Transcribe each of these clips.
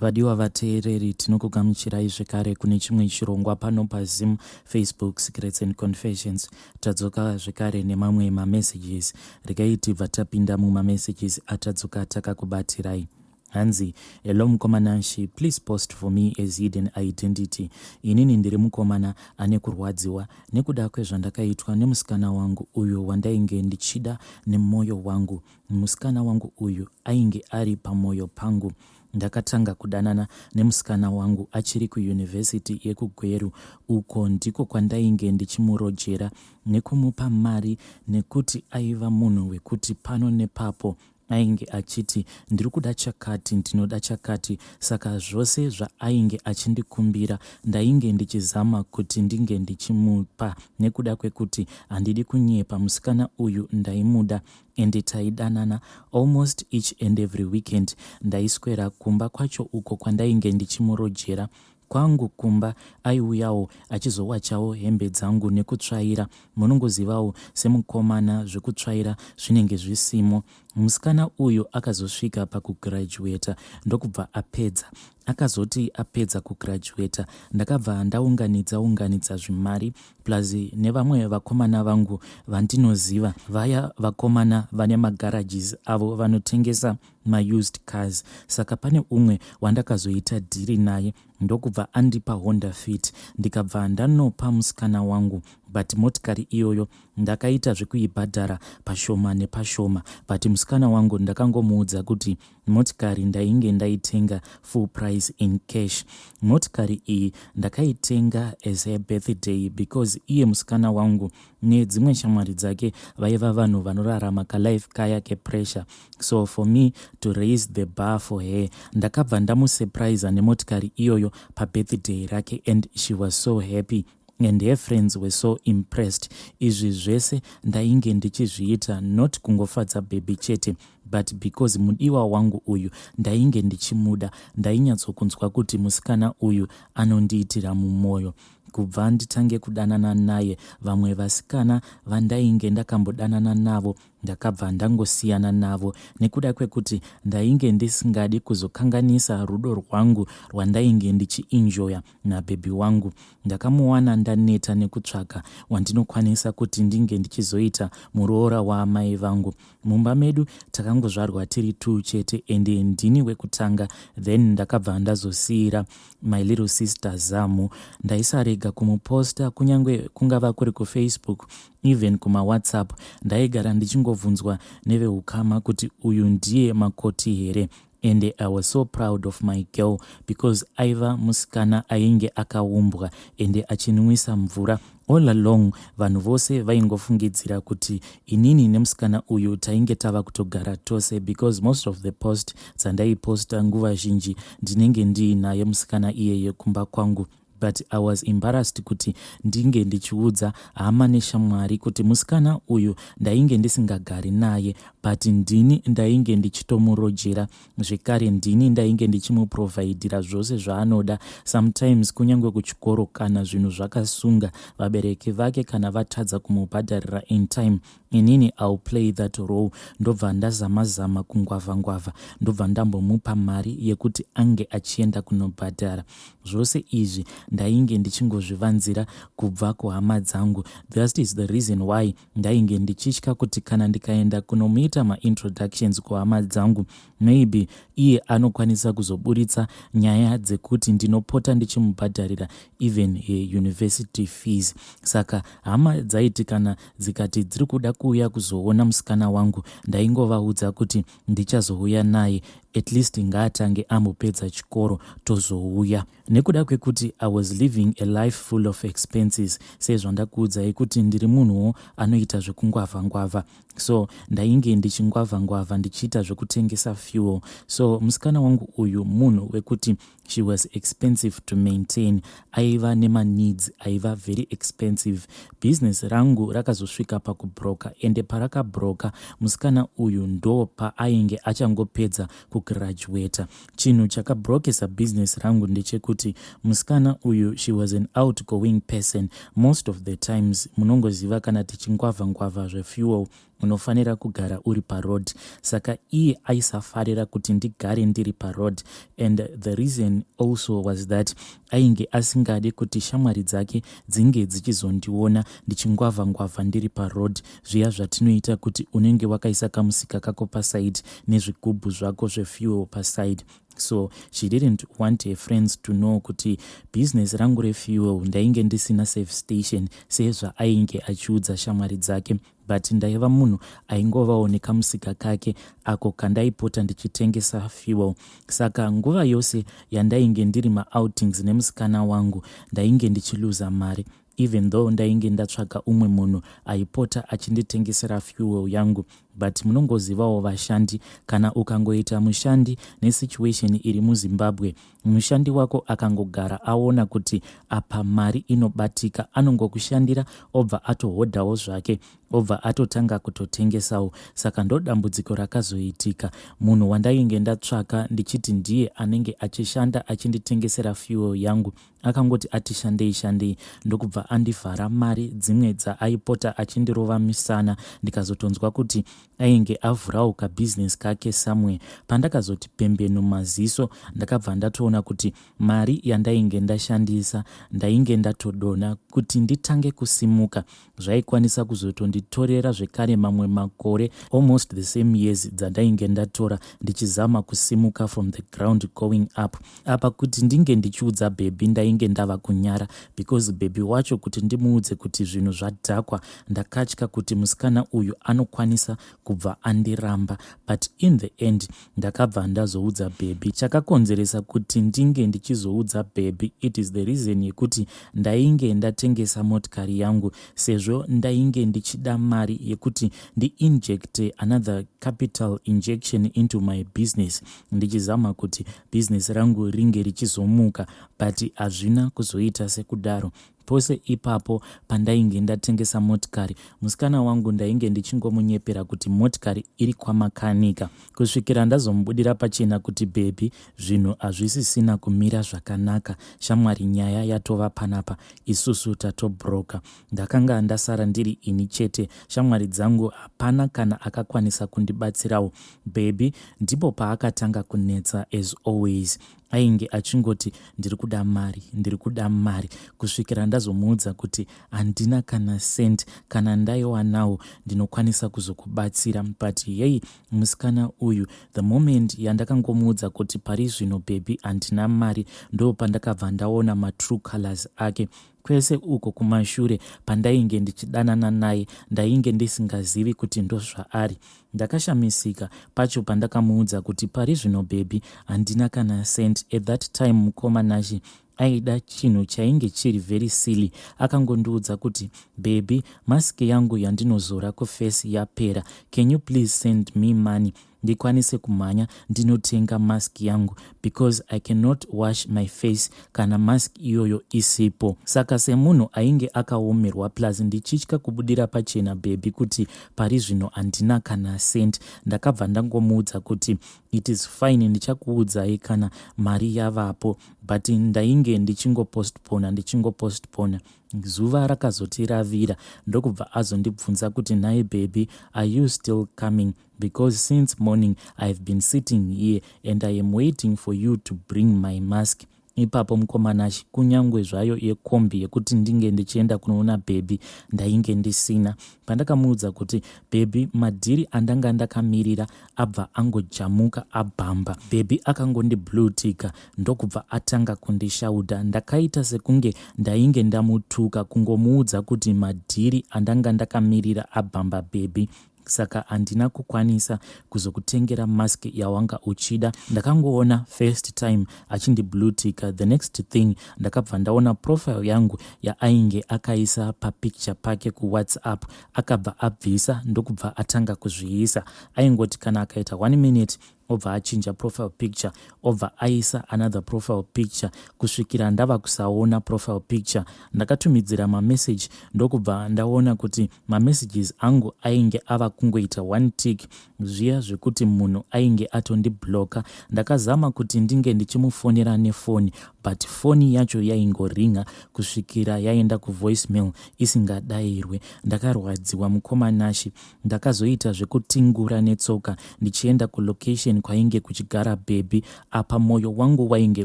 Vadiwa vateereri, tinokugamuchirai zvekare kune chimwe chirongwa pano paZim Facebook Secrets and Confessions. Tadzoka zvekare nemamwe mamessages. Regai tibva tapinda mumamessages atadzoka takakubatirai. Hanzi, "Hello mukoma Nashi, please post for me as hidden identity. Inini ndiri mukomana ane kurwadziwa nekuda kwezvandakaitwa nemusikana wangu uyo wandainge ndichida nemwoyo wangu. Musikana wangu uyu ainge ari pamwoyo pangu. Ndakatanga kudanana nemusikana wangu achiri kuyunivhesiti yekuGweru. Uko ndiko kwandainge ndichimurojera nekumupa mari nekuti aiva munhu wekuti pano nepapo ainge achiti ndiri kuda chakati, ndinoda chakati. Saka zvose zvaainge achindikumbira ndainge ndichizama kuti ndinge ndichimupa nekuda kwekuti handidi kunyepa, musikana uyu ndaimuda ende taidanana almost each and every weekend. Ndaiswera kumba kwacho uko kwandainge ndichimurojera. Kwangu kumba aiuyawo achizowachawo hembe dzangu nekutsvaira. Munongozivawo semukomana zvekutsvaira zvinenge zvisimo. Musikana uyu akazosvika pakugraduata ndokubva apedza. Akazoti apedza kugraduata ndakabva ndaunganidza unganidza zvimari plus nevamwe vakomana vangu vandinoziva, vaya vakomana vane magarages avo vanotengesa maused cars. Saka pane umwe wandakazoita dhiri naye ndokubva andipa Honda Fit, ndikabva ndanopa musikana wangu. But motikari iyoyo ndakaita zvekuibhadhara pashoma nepashoma, but musikana wangu ndakangomuudza kuti motikari ndainge ndaitenga full price in cash. Motikari iyi ndakaitenga as a birthday because iye musikana wangu nedzimwe shamwari dzake vaiva vanhu vanorarama kalife kaya kepressure. So for me to raise the bar for her, ndakabva ndamusurprise nemotikari iyoyo pabirthday rake, and she was so happy and her friends were so impressed. Izvi zvese ndainge ndichizviita not kungofadza baby chete, but because mudiwa wangu uyu ndainge ndichimuda. Ndainyatsokunzwa kuti musikana uyu anondiitira mumwoyo. Kubva nditange kudanana naye, vamwe vasikana vandainge ndakambodanana navo ndakabva ndangosiyana navo nekuda kwekuti ndainge ndisingadi kuzokanganisa rudo rwangu rwandainge ndichienjoya nabhebhi wangu. Ndakamuwana ndaneta nekutsvaka wandinokwanisa kuti ndinge ndichizoita muroora waamai vangu. Mumba medu takangozvarwa tiri two chete, ende ndini wekutanga, then ndakabva ndazosiyira my little sister zamu. Ndaisarega kumuposta kunyange kungava kuri kuFacebook, even kumaWhatsApp. Ndaigara ndichingobvunzwa neveukama kuti uyu ndiye makoti here, and I was so proud of my girl because aiva musikana ainge akaumbwa ende achinwisa mvura. All along vanhu vose vaingofungidzira kuti inini nemusikana uyu tainge tava kutogara tose, because most of the post dzandaiposta nguva zhinji ndinenge ndiinaye musikana iyeye kumba kwangu. But I was embarrassed kuti ndinge ndichiudza hama neshamwari kuti musikana uyu ndainge ndisingagari naye, but ndini ndainge ndichitomurojera zvekare, ndini ndainge ndichimuprovhaidhira zvose zvaanoda. Sometimes kunyange kuchikoro, kana zvinhu zvakasunga vabereki vake, kana vatadza kumubhadharira in time, inini I'll play that role, ndobva ndazama-zama kungwavha-ngwavha, ndobva ndambomupa mari yekuti ange achienda kunobhadhara. Zvose izvi ndainge ndichingozvivanzira kubva kuhama dzangu. That is the reason why ndainge ndichitya kuti kana ndikaenda kunomuita maintroductions kuhama dzangu, maybe iye anokwanisa kuzoburitsa nyaya dzekuti ndinopota ndichimubhadharira even university fees. Saka hama dzaiti kana dzikati dziri kuda kuuya kuzoona musikana wangu, ndaingovaudza kuti ndichazouya naye, at least ngaatange ambopedza chikoro tozouya, nekuda kwekuti I was living a life full of expenses. Sezvandakuudzai kuti ndiri munhuwo anoita zvekungwavha-ngwavha, so ndainge ndichingwavha-ngwavha ndichiita zvekutengesa fuel. So musikana wangu uyu munhu wekuti she was expensive to maintain, aiva nemaneeds aiva very expensive. Business rangu rakazosvika pakubroka, ende parakabroka musikana uyu ndo paainge achangopedza kugraduata. Chinhu chakabrokesa business rangu ndechekuti musikana uyu, she was an outgoing person most of the times. Munongoziva kana tichingwavha ngwavha zvefuel. Unofanira kugara uri paroad. Saka iye aisafarira kuti ndigare ndiri paroad, and the reason also was that ainge asingade kuti shamwari dzake dzinge dzichizondiona ndichingwavha ngwavha ndiri paroad, zviya zvatinoita kuti unenge wakaisa kamusika kako paside nezvigubhu zvako zvefuel paside. So she didn't want her friends to know kuti business rangu refuel ndainge ndisina service station, sezvaainge achiudza shamwari dzake. But ndaiva munhu aingovawo nekamusika kake ako kandaipota ndichitengesa fuel. Saka nguva yose yandainge ndiri maoutings nemusikana wangu, ndainge ndichiluza mari, even though ndainge ndatsvaga umwe munhu aipota achinditengesera fuel yangu. But munongozivawo vashandi, kana ukangoita mushandi nesituation iri muZimbabwe, mushandi wako akangogara aona kuti apa mari inobatika, anongokushandira, obva atohodhawo zvake, obva atotanga kutotengesawo. Saka ndo dambudziko rakazoitika. Munhu wandainge ndatsvaka ndichiti ndiye anenge achishanda achinditengesera fuel yangu, akangoti ati shandei shandei, ndokubva andivhara mari dzimwe dzaaipota achindirova misana. Ndikazotonzwa kuti ainge avhurawo kabhizinesi kake somewhere. Pandakazoti pembeno maziso, ndakabva ndatoona kuti mari yandainge ndashandisa ndainge ndatodona. Kuti nditange kusimuka zvaikwanisa kuzotonditorera zvekare mamwe makore, almost the same years dzandainge ndatora ndichizama kusimuka from the ground going up. Apa kuti ndinge ndichiudza baby, ndainge ndava kunyara, because baby wacho kuti ndimuudze kuti zvinhu zvadhakwa, ndakatya kuti musikana uyu anokwanisa kubva andiramba. But in the end ndakabva ndazoudza baby. Chakakonzeresa kuti ndinge ndichizoudza baby, it is the reason yekuti ndainge ndatengesa motikari yangu, sezvo ndainge ndichida mari yekuti ndiinjecte another capital injection into my business, ndichizama kuti bhizinesi rangu ringe richizomuka. But hazvina kuzoita sekudaro. Pose ipapo pandainge ndatengesa motikari, musikana wangu ndainge ndichingomunyepera kuti motikari iri kwamakanika, kusvikira ndazomubudira pachena kuti, "Baby, zvinhu hazvisisina kumira zvakanaka. Shamwari, nyaya yatova panapa, isusu tatobroka." Ndakanga ndasara ndiri ini chete. Shamwari dzangu hapana kana akakwanisa kundibatsirawo. Baby ndipo paakatanga kunetsa. As always, ainge achingoti, "Ndiri kuda mari, ndiri kuda mari," kusvikira ndazomuudza kuti handina kana cent, kana ndaiwanawo ndinokwanisa kuzokubatsira. But yei, musikana uyu, the moment yandakangomuudza kuti pari zvino, baby, handina mari, ndo pandakabva ndaona matrue colors ake. Kwese uko kumashure pandainge ndichidanana naye, ndainge ndisingazivi kuti ndozvaari. Ndakashamisika pacho pandakamuudza kuti pari zvino, baby, handina kana cent. At that time, mukoma Nashi, aida chinhu chainge chiri very silly. Akangondiudza kuti, "Baby, mask yangu yandinozora kuface yapera. Can you please send me money ndikwanise kumhanya ndinotenga mask yangu, because I cannot wash my face kana mask iyoyo isipo?" Saka semunhu ainge akaomerwa, plus ndichitya kubudira pachena baby kuti pari zvino handina kana cent, ndakabva ndangomuudza kuti it is fine, ndichakuudzai kana mari yavapo. But ndainge ndichingopostpona, ndichingopostpona. Zuva rakazoti ravira, ndokubva azondibvunza kuti, "Nhai baby, are you still coming? Because since morning I have been sitting here and I am waiting for you to bring my mask." Ipapo, mukoma Nashi, kunyange zvayo yekombi yekuti ndinge ndichienda kunoona baby ndainge ndisina. Pandakamuudza kuti, "Baby, madhiri andanga ndakamirira abva angojamuka, abhamba," baby akangondibluetika, ndokubva atanga kundishaudha. Ndakaita sekunge ndainge ndamutuka kungomuudza kuti madhiri andanga ndakamirira abhamba, baby, saka handina kukwanisa kuzokutengera mask yawanga uchida. Ndakangoona first time achindibluetika, the next thing ndakabva ndaona profile yangu yaainge akaisa papicture pake kuWhatsApp akabva abvisa, ndokubva atanga kuzviisa. Aingoti kana akaita one minute, obva achinja profile picture, obva aisa another profile picture, kusvikira ndava kusaona profile picture. Ndakatumidzira mameseji, ndokubva ndaona kuti mamessages angu ainge ava kungoita one tick, zviya zvekuti munhu ainge atondibloka. Ndakazama kuti ndinge ndichimufonera nefoni, but foni yacho yaingoringa kusvikira yaenda kuvoice mail isingadairwe. Ndakarwadziwa mukoma Nashy. Ndakazoita zvekutingura netsoka ndichienda kulocation kwainge kuchigara bhebhi apa moyo wangu wainge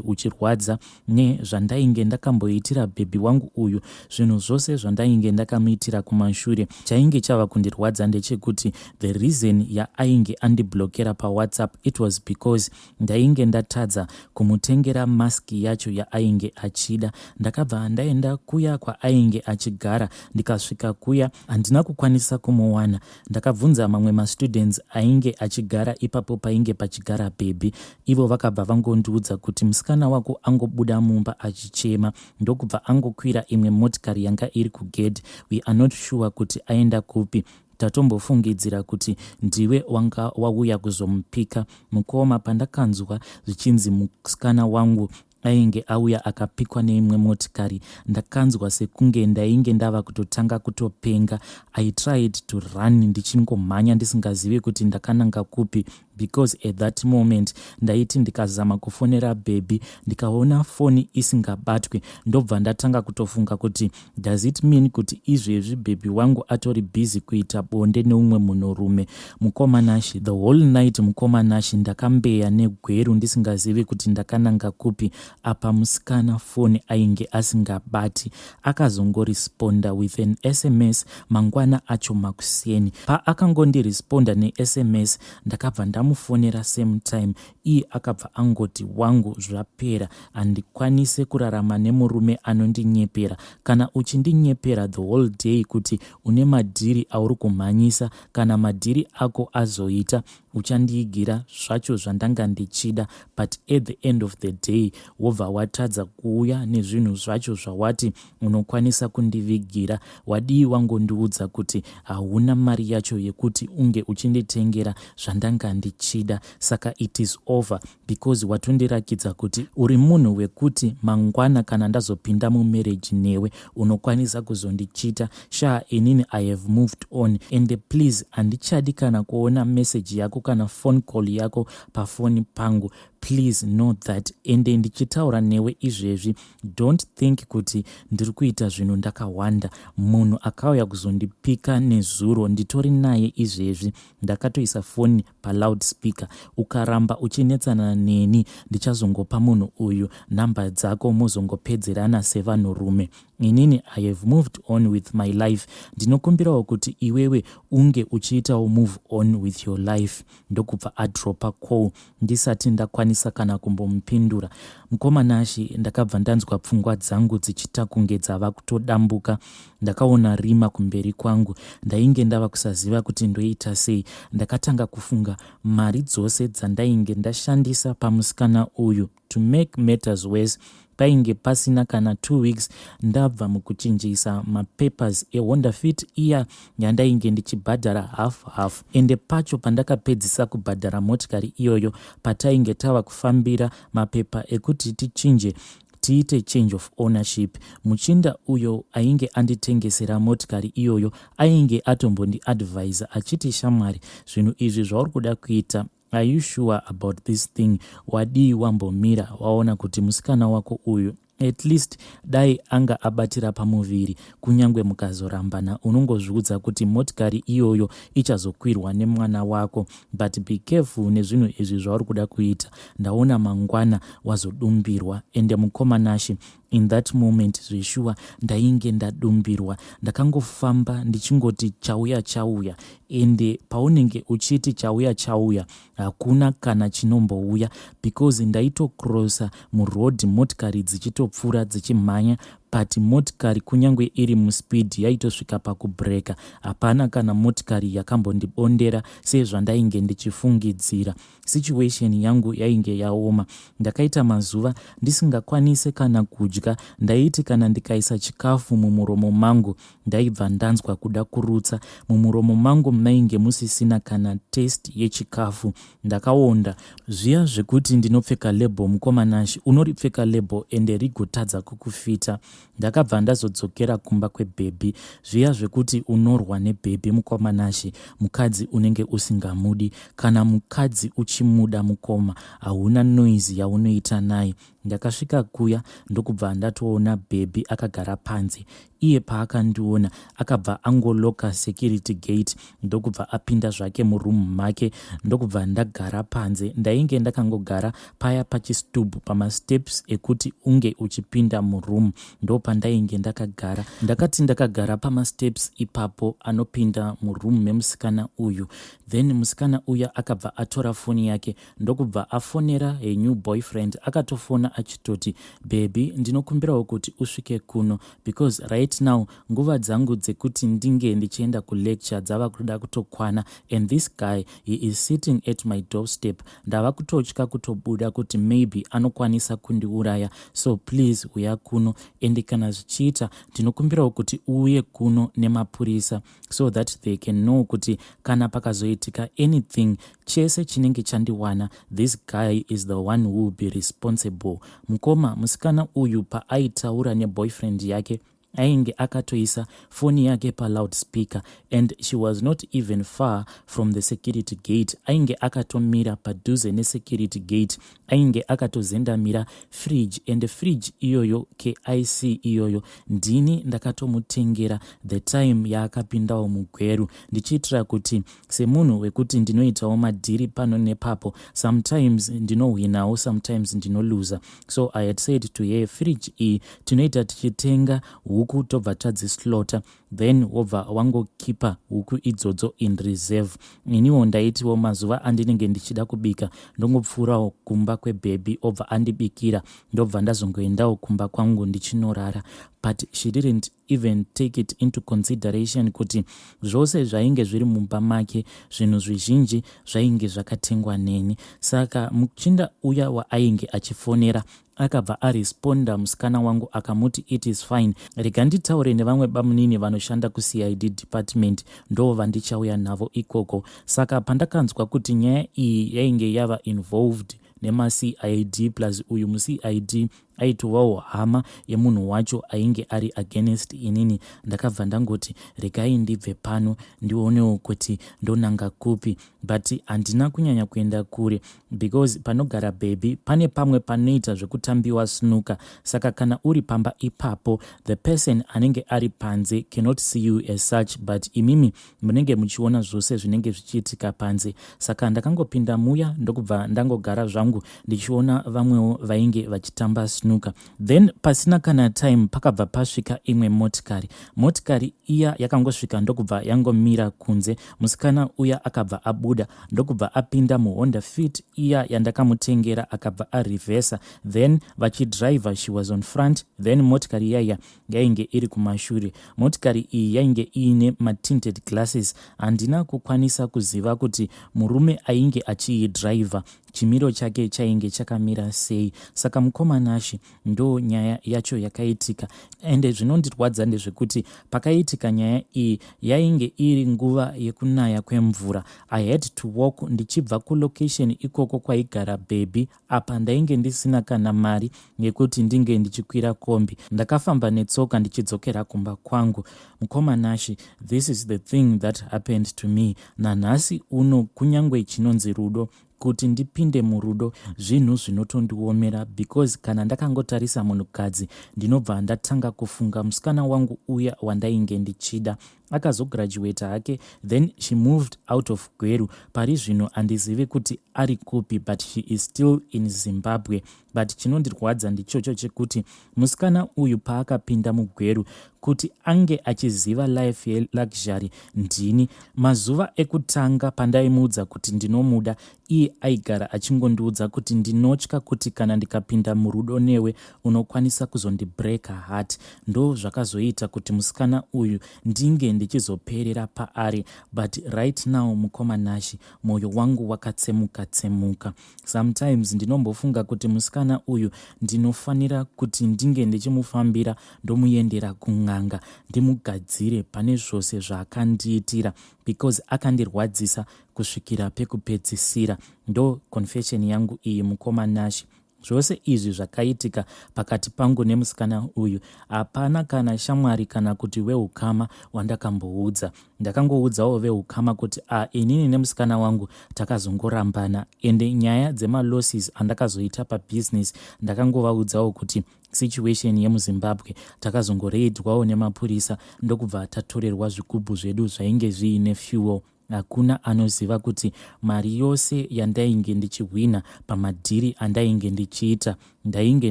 uchirwadza nezvandainge ndakamboitira bhebhi wangu uyu. Zvinhu zvose zvandainge ndakamuitira kumashure. Chainge chava kundirwadza ndechekuti the reason yaainge andiblockera pawhatsapp it was because Ndainge ndatadza kumutengera mask yacho yaainge achida. Ndakabva ndaenda kuya kwaainge achigara ndikasvika kuya handina kukwanisa kumuwana. Ndakabvunza mamwe mastudents ainge achigara ipapo painge pachigara bhebhi. Ivo vakabva vangondiudza kuti musikana wako angobuda mumba achichema ndokubva angokwira imwe motikari yanga iri kugedhi. We are not sure kuti aenda kupi. Tatombofungidzira kuti ndiwe wanga wauya kuzomupika mukoma pandakanzwa zvichinzi musikana wangu ainge auya akapikwa neimwe motikari ndakanzwa sekunge ndainge ndava kutotanga kutopenga. I tried to run ndichingomhanya ndisingazivi kuti ndakananga kupi because at that moment ndaiti ndikazama kufonera bhebhi ndikaona foni isingabatwi ndobva ndatanga kutofunga kuti does it mean kuti izvezvi bhebhi wangu atori busy kuita bonde neumwe munhurume. Mukoma Nashi, the whole night mukoma Nashi ndakambeya negweru ndisingazivi kuti ndakananga kupi apa musikana foni ainge asingabati. Akazongoresponda with an sms mangwana acho makuseni. Paakangondiresponda nesms ndakabva ndamufonera same time iye akabva angoti wangu zvapera handikwanise kurarama nemurume anondinyepera. Kana uchindinyepera the whole day kuti une madhiri auri kumhanyisa kana madhiri ako azoita uchandiigira zvacho zvandanga ndichida but at the end of the day wobva watadza kuuya nezvinhu zvacho zvawati unokwanisa kundivigira. Wadii wangondiudza kuti hauna mari yacho yekuti unge uchinditengera zvandanga ndichida. Saka it is over because watondirakidza kuti uri munhu wekuti mangwana kana ndazopinda mumarriage newe unokwanisa kuzondichita. Shaa inini I have moved on ende please handichadi kana kuona message yako kana phone call yako pafoni pangu. Please know that ende ndichitaura newe izvezvi don't think kuti ndiri kuita zvinhu ndakahwanda. Munhu akauya kuzondipika nezuro nditori naye izvezvi ndakatoisa foni paloud speaker. Ukaramba uchinetsana neni ndichazongopa munhu uyu number dzako mozongopedzerana sevanhurume. Inini I have moved on with my life ndinokumbirawo kuti iwewe unge uchiitawo move on with your life. Ndokubva adropa call ndisati ndakwanisa kana kumbomupindura. Mukoma Nashy ndakabva ndanzwa pfungwa dzangu dzichita kunge dzava kutodambuka. Ndakaona rima kumberi kwangu. Ndainge ndava kusaziva kuti ndoita sei. Ndakatanga kufunga mari dzose dzandainge ndashandisa pamusikana uyu. To make matters worse painge pasina kana 2 weeks ndabva mukuchinjisa mapapers eHonda Fit iya yandainge ndichibhadhara half half. Ende pacho pandakapedzisa kubhadhara motikari iyoyo patainge tava kufambira mapepa ekuti tichinje tiite change of ownership muchinda uyo ainge anditengesera motikari iyoyo ainge atombondiadvisa achiti shamwari zvinhu izvi zvauri kuda kuita Are you sure about this thing? Wadii wambomira waona kuti musikana wako uyu at least dai anga abatira pamuviri kunyange mukazorambana unongozviudza kuti motikari iyoyo ichazokwirwa nemwana wako but be careful nezvinhu izvi zvauri kuda kuita ndaona mangwana wazodumbirwa ende mukoma Nashe In that moment zveshuwa ndainge ndadumbirwa. Ndakangofamba ndichingoti chauya chauya ende paunenge uchiti chauya chauya hakuna kana chinombouya because ndaitocrossa muroad motikari dzichitopfuura dzichimhanya but motikari kunyange iri muspeed yaitosvika pakubreka hapana kana motikari yakambondibondera sezvandainge ndichifungidzira. Situation yangu yainge yaoma. Ndakaita mazuva ndisingakwanise kana kudya. Ndaiti kana ndikaisa chikafu mumuromo mangu ndaibva ndanzwa kuda kurutsa. Mumuromo mangu mainge musisina kana taste yechikafu. Ndakaonda. Zviya zvekuti ndinopfeka label mukoma Nash unoripfeka label ende rigotadza kukufita. Ndakabva ndazodzokera kumba kwebhebhi. Zviya zvekuti unorwa nebhebhi mukoma Nashe, mukadzi unenge usingamudi. Kana mukadzi uchimuda mukoma, hauna noise yaunoita naye. Ndakasvika kuya ndokubva ndatoona bhebhi akagara panze. Iye paakandiona akabva angoloka security gate ndokubva apinda zvake muroom make ndokubva ndagara panze. Ndainge ndakangogara paya pachistub pamasteps ekuti unge uchipinda muroom ndopandainge ndakagara. Ndakati ndakagara pamasteps ipapo anopinda muroom memusikana uyu then musikana uya akabva atora foni yake ndokubva afonera her new boyfriend. Akatofona achitoti, Bhebhi, ndinokumbirawo kuti usvike kuno because right now nguva dzangu dzekuti ndinge ndichienda kulecture dzava kuda kutokwana and this guy, he is sitting at my doorstep. Ndava kutotya kutobuda kuti maybe anokwanisa kundiuraya, so please uya kuno and kana zvichiita ndinokumbirawo kuti uuye kuno nemapurisa so that they can know kuti kana pakazoitika anything, chese chinenge chandiwana, this guy is the one who will be responsible. Mukoma, musikana uyu paaitaura neboyfriend yake ainge akatoisa foni yake paloud speaker and she was not even far from the security gate. Ainge akatomira padhuze nesecurity gate, ainge akatozendamira fridge and fridge iyoyo keic iyoyo ndini ndakatomutengera the time yaakapindawo muGweru, ndichiitira kuti semunhu wekuti ndinoitawo madhiri pano nepapo, sometimes ndinohwinawo, sometimes ndinoluza. So I had said to her, fridge iyi tinoita tichitenga huku tobva tadzislaughter, then wobva wangokipa huku idzodzo in reserve. Iniwo ndaitiwo mazuva andinenge ndichida kubika ndongopfuurawo kumba kwebhebhi, obva andibikira, ndobva ndazongoendawo kumba kwangu ndichinorara. But she didn't even take it into consideration kuti zvose zvainge zviri mumba make, zvinhu zvizhinji zvainge zvakatengwa neni. Saka muchinda uya waainge achifonera akabva aresponda musikana wangu akamuti, "It is fine, rega nditaure nevamwe bamunini vanoshanda kuCID department, ndo vandichauya navo ikoko." Saka pandakanzwa kuti nyaya iyi yainge yava involved nemaCID, plus uyu muCID aitovawo hama yemunhu wacho ainge ari against inini, ndakabva ndangoti regai ndibve pano ndionewo kuti ndonanga kupi. But handina kunyanya kuenda kure because panogara bhebhi pane pamwe panoita zvekutambiwa snooker. Saka kana uri pamba ipapo, the person anenge ari panze cannot see you as such, but imimi munenge muchiona zvose zvinenge zvichiitika panze. Saka ndakangopinda muya ndokubva ndangogara zvangu ndichiona vamwewo vainge vachitamba snooker. Then pasina kana time pakabva pasvika imwe motikari. Motikari iya yakangosvika ndokubva yangomira kunze. Musikana uya akabva abuda ndokubva apinda muHonda Fit iya yandakamutengera, akabva arivhesa, then vachidhiraivha. She was on front, then motikari iyaiya yainge iri kumashure. Motikari iyi yainge iine matinted glasses. Handina kukwanisa kuziva kuti murume ainge achiidhiraivha chimiro chake chainge chakamira sei. Saka mukoma Nashi, ndo nyaya yacho yakaitika. Ende zvinondirwadza ndezvekuti pakaitika nyaya iyi yainge iri nguva yekunaya kwemvura. I had to walk ndichibva kulocation ikoko kwaigara bhebhi. Apa ndainge ndisina kana mari yekuti ndinge ndichikwira kombi. Ndakafamba netsoka ndichidzokera kumba kwangu. Mukoma Nashi, this is the thing that happened to me. Nanhasi uno kunyange chinonzi rudo, kuti ndipinde murudo zvinhu zvinotondiomera, because kana ndakangotarisa munhukadzi ndinobva ndatanga kufunga musikana wangu uya wandainge ndichida. Akazograduata hake, then she moved out of Gweru. Pari zvino handizivi kuti ari kupi, but she is still in Zimbabwe. But chinondirwadza ndichocho chekuti musikana uyu paakapinda muGweru, kuti ange achiziva life yeluxury ndini. Mazuva ekutanga pandaimuudza kuti ndinomuda, iye aigara achingondiudza kuti, "Ndinotya kuti kana ndikapinda murudo newe unokwanisa kuzondibreaka heart." Ndo zvakazoita kuti musikana uyu ndinge ndichizoperera paari. But right now, mukoma Nashi, mwoyo wangu wakatsemuka tsemuka. Sometimes ndinombofunga kuti musikana uyu ndinofanira kuti ndinge ndichimufambira, ndomuendera kun'anga, ndimugadzire pane zvose zvaakandiitira, because akandirwadzisa kusvikira pekupedzisira. Ndo confession yangu iyi, mukoma Nashi. Zvose izvi zvakaitika pakati pangu nemusikana uyu hapana kana shamwari kana kuti weukama wandakamboudza. Ndakangoudzawo veukama kuti a inini nemusikana wangu takazongorambana ende nyaya dzemalosses andakazoita pabusiness ndakangovaudzawo kuti situation yemuZimbabwe takazongoreidwawo nemapurisa ndokubva tatorerwa zvigubhu zvedu zvainge zviine fuel. Hakuna anoziva kuti mari yose yandainge ndichihwina pamadhiri andainge ndichiita ndainge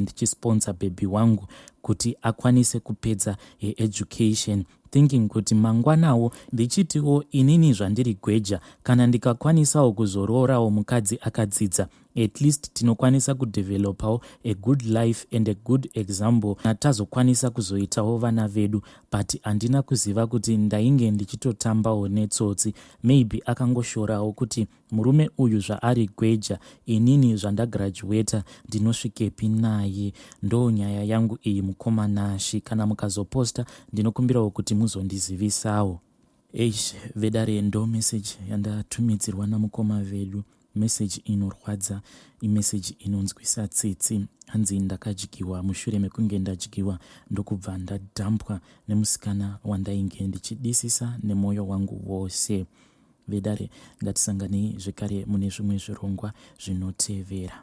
ndichisponsa bhebhi wangu kuti akwanise kupedza her education thinking kuti mangwanawo ndichitiwo inini zvandiri gweja kana ndikakwanisawo kuzoroorawo mukadzi akadzidza at least tinokwanisa kudevelopawo a good life and a good example tazokwanisa kuzoitawo vana vedu but handina kuziva kuti ndainge ndichitotambawo netsotsi. Maybe akangoshorawo kuti murume uyu zvaari gweja inini zvandagraduata ndinosvikepi naye. Ndo nyaya yangu iyi mukoma Nashi, kana mukazoposta ndinokumbirawo kuti muzondizivisawo. Eish vedare, ndo message yandatumidzirwa namukoma vedu. Message inorwadza, imessage inonzwisa tsitsi. Hanzi ndakadyiwa, mushure mekunge ndadyiwa ndokubva ndadhampwa nemusikana wandainge ndichidisisa nemwoyo wangu wose. Vedare, ngatisanganei zvekare mune zvimwe zvirongwa zvinotevera.